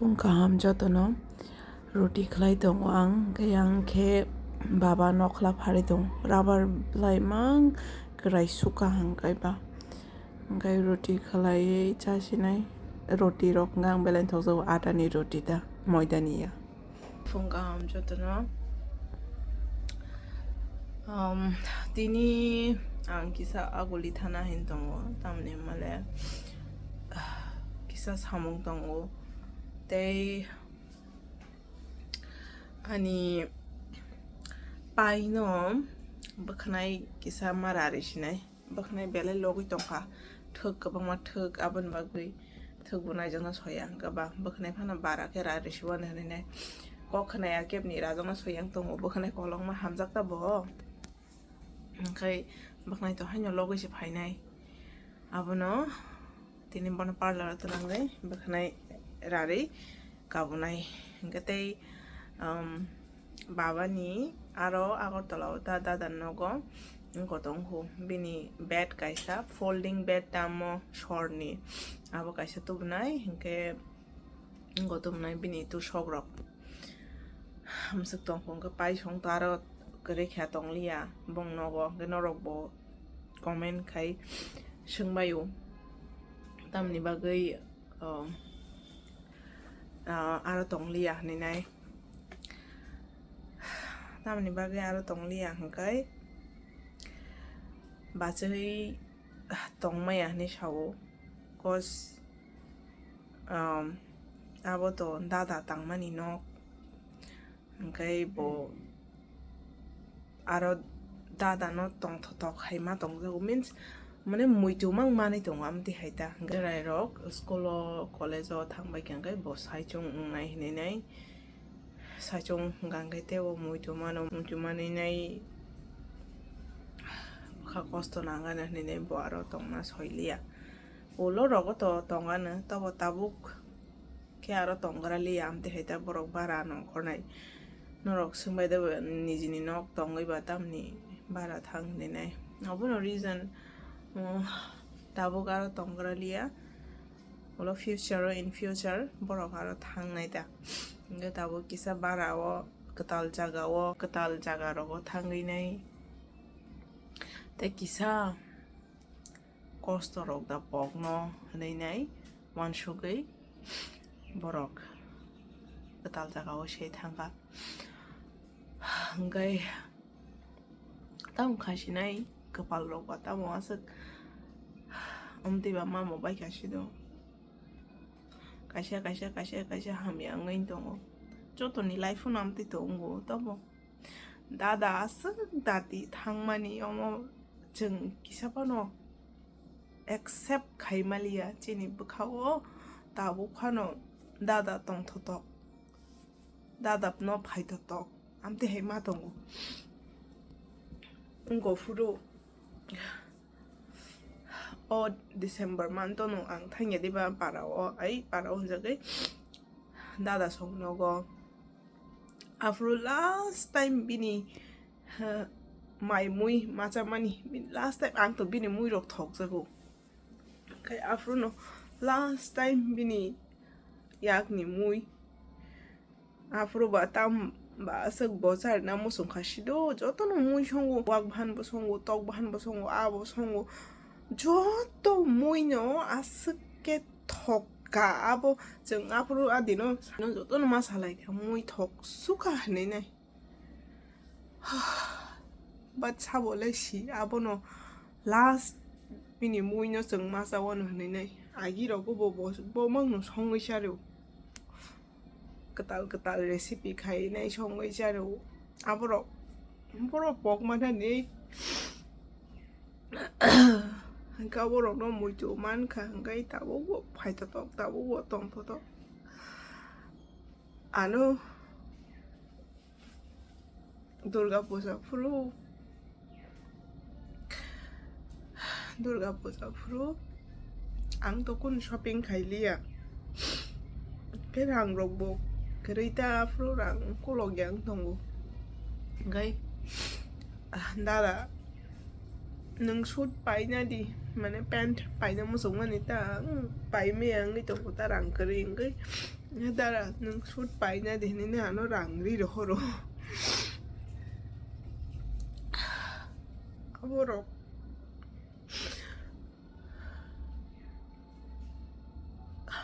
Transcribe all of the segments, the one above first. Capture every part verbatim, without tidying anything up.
Phung kaham jotono roti khlai tongo ang, hwnkhe ang khe baba nokla pharwi tongo, rubber bwlai mang kwrai suka hwnkhe ba, hwnkhe roti khlaiwi chasinai. Roti rok hwnkhe ang belai thokjago, atani roti da, moidani ya. Phung kaham jotono. Um, tini ang kisa aguli thana hin tongo, tamni male kisa samung tongo. Tei ani paino bwkhanai kisa ma rari sinai, bwkhanai belai logwi tongkha, thwk kwbangma thwk, aboni bagwi thwk bo naijakna soya hwnkhe ba bwkhanai phano bara khe rari siwani hinwi nai kok khwnaya kebni rajakna soya wng tongo, bwkhanai kolokma hamjak ta bo. Hwnkhe bwkhanai to haino logwi se phainai. Abono tini bono parlour o twlangwi bwkhanai rari kabunai. Hwnkhe tei, um, babani aro Agartala o ta dada nogo wngkha tongkhu. Bini bed kaisa folding bed tamo sorni, abo kaisa tubunai, hwnkhe wngkha tubunai bini tusok rok. Hamswk tongkha hwnkhe paisong to aro kwrwi kha tongliya bong nogo, hwnkhe norok bo comment khai swngbaio tamni bagwi, um, ah, aro tongliya hinwi nai. Tamni bagwi aro tongliya hwnkhe bachwi tongmaya hinwi sao, cause, um, abo to dada tangmani nok, hwnkhe bo aro dada no tongthotok hai ma tongjago, means mane muitu mang manwi tongo amtwi hai ta. Hwnkhe chwrai rok school o, college o thangbai khe hwnkhe bo saichung wngnai hinwi nai, saichung hwnkha hwnkhe teibo muitu mano, muitu manwi nai bwkha kosto nangani hinwi nai bo aro tongna soiliya. Ulo rogo to tongano, tobo tabuk khe aro tonggra liya, amtwi hai ta borok bara nongkhornai. Norok swngbai de bo nijini nok tongwi ba tamni bara thang hinwi nai. Obono reason, um, tabuk aro tonggra liya. Ulo future o, in future borok aro thangnai ta. Hwnkhe tabuk kisa bara o, kwtal jaga o, kwtal jaga rogo thangwi nai. Tei kisa kosto rok da pokno hinwi nai uansugwi borok kwtal jaga o se thangkha. Hwnkhe tamo khasinai kwpal rok ba tamo aswk amtwi ba mamo bai khasi do. Kaisa, kaisa, kaisa, kaisa hamya wngwi tongo. Jotoni life-o no amtwi tongo, tobo dada aswk dati thangmani omo chwng kisa phano accept khai maliya. Chini bwkha-o tabuk phano dada tongthotok, dada no phaithotok, amtwi hai ma tongo. Wngkha phuru o December month-o no ang thangya diba para-o, ai para-o hwnjagwi dada song nogo. Aphuru last time bini, ha, mai mui machamani, bini last time ang to bini mui rok thokjago. Khai aphuru no last time bini yakni mui. Aphuru ba tam ba aswk bo charina muchung kha sido, jotono mui songo, wak bahan bo songo, tok bahan bo songo, abo songo, joto mui no aswk khe thokka. Abo chwng aphuru adino jotono ma salai kha, mui thok sukha hinwi nai. But sabo le si, abono last bini mui no chwng ma chawano hinwi nai. Agi rogo bo, bo, bo mang no songwi charo. Kwtal kwtal recipe khai nai songwi charo. Aborok, borok pok manani. Hwnkhe aborok no muitu mankha, hwnkhe tabuk bo phaithotok, tabuk bo tongthotok. Ano Durga Puja phuru, Durga Puja phuru ang to kunu shopping khailiya. Khe rang rok bo kwrwi ta phuru rang kolok yang tongo. Hwnkhe, ah, dada, nwng suit paina di, mane pant paina muchungmani ta, ang paimaya wngwi tongo ta rang kwrwi wngwi. Dara, nwng shoot paina de hinwi ano rang ri rohoro. Aborok,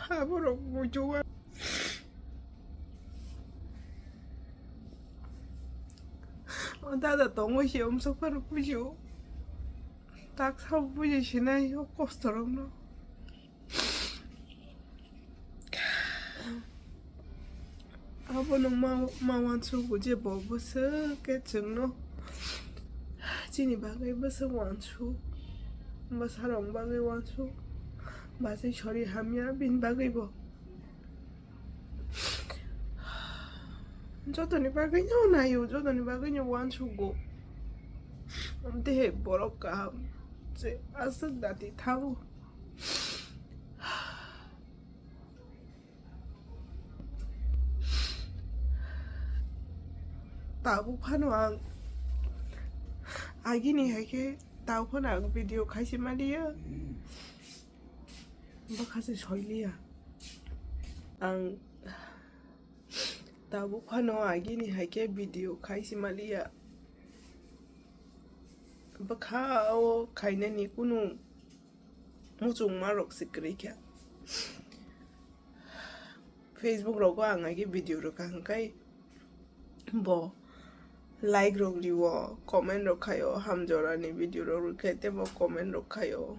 aborok bujuwa. O dada tongwi se umsok phano bujio. Tak sabo buji sinai o kosto rokno. Abono ma, ma uansukgo je bo bwswk khe chwngno chini bagwi bwswk uansuk, bwsarokni bagwi uansuk, bachai sori hamya bini bagwi bo. Jotoni bagwi no naio, jotoni bagwi no uansukgo. Amtwi hai borok kaham se aswk dati thango. Tabuk phano ang agini hai khe tabuk phano ang video khaisi maliya. Bwkha se soiliya. Ang tabuk phano agini hai khe video khaisi maliya. Bwkha o khainani kunu muchungma rok se kwrwi kha. Facebook rogo ang agi video rwkha hwnkhe bo like rok rio, comment rok khaio, hamjorani video rok rwkhe tei bo comment rok khaio.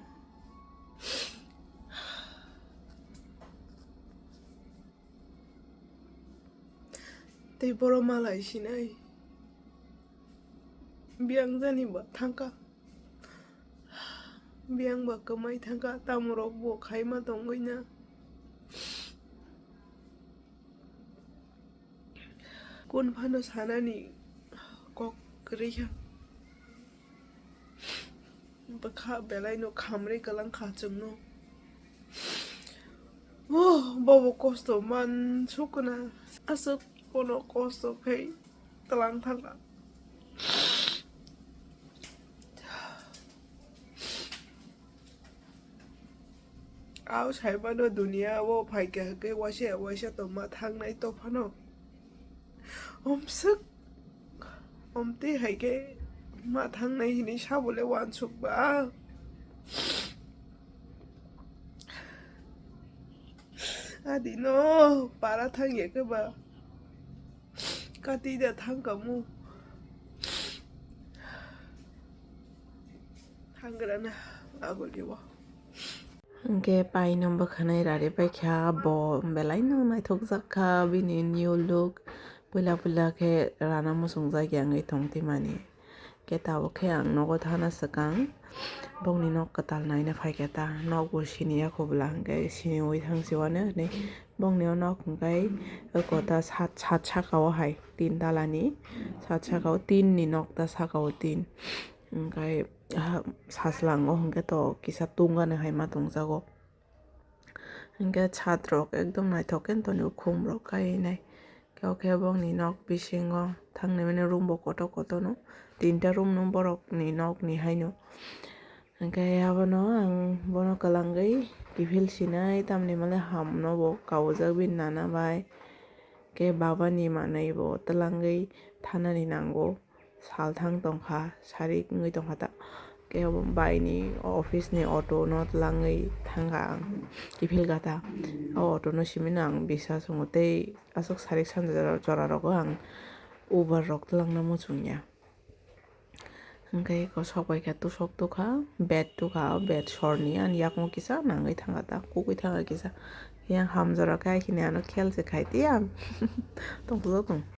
Tei boro malai sinai biyang jani ba thangkha. Biyang ba kwmai thangkha, tamorok bo khaima tongwi na. Kun phano sanani kok kwrwi kha. Bwkha belai no khamri kwlang kha chwngno. Oh, bobo kosto man sukuna. Aswk bono kosto khai twlang thangkha. Ao saimano dunia o phaikha hwnkhe waisa waisa tongma thangnai tophano. Omswk, omtwi hai khe ma thangnai hinwi sabole uansuk ba. Adino para thangya khe ba. Kati da thang kamu. Hangrana agoliwo. Hwnkhe paino bwkhanai rari paikha, bo belai no naithok jak kha bini new look. Puila puila khe rana muchungjak ya wngwi tongtwi mani. Khe tabuk khe ang nogo thana swkang, bokni nok kwtal naina phaikha ta, nok bo siniya khobla hwnkhe siniwi thangsiwano hinwi bokni o nok hwnkhe kota sat, sat saka o hai tin tala ni, sat saka o tin ni nok ta saka o tin, hwnkhe saslango hwnkhe to kisa tungani hai ma tongjago. Hwnkhe chhat rok ekdom naithok khe toni khum rok kainai. Khe o khe bokni nok bisingo thangni mani room bo kotor kotor no, tinta room no borok ni nok ni haino. Hwnkhe abono ang bono kwlangwi kiphil sinai, tamni male ham no bo kaujak bini nana bai. Khe baba ni manwi bo twlangwi thanani nango. Salthang tongkha, sarik wngwi tongkha ta. Khe bai ni office ni auto no twlangwi thangkha ang, kiphil gata. O auto no simi no ang bisa chwngo tei aswk sarik sanja jora, jora rogo ang Uber rok twlangna muchungya. Hwnkhe kosok bai khe tusok tukha, bed tukha, o bed sorni ani yakung kisa nangwi thangkha ta, kugwi thangkha kisa. Yang hamjora khe akhini ano khel se khai tei ang tongthokjak tong.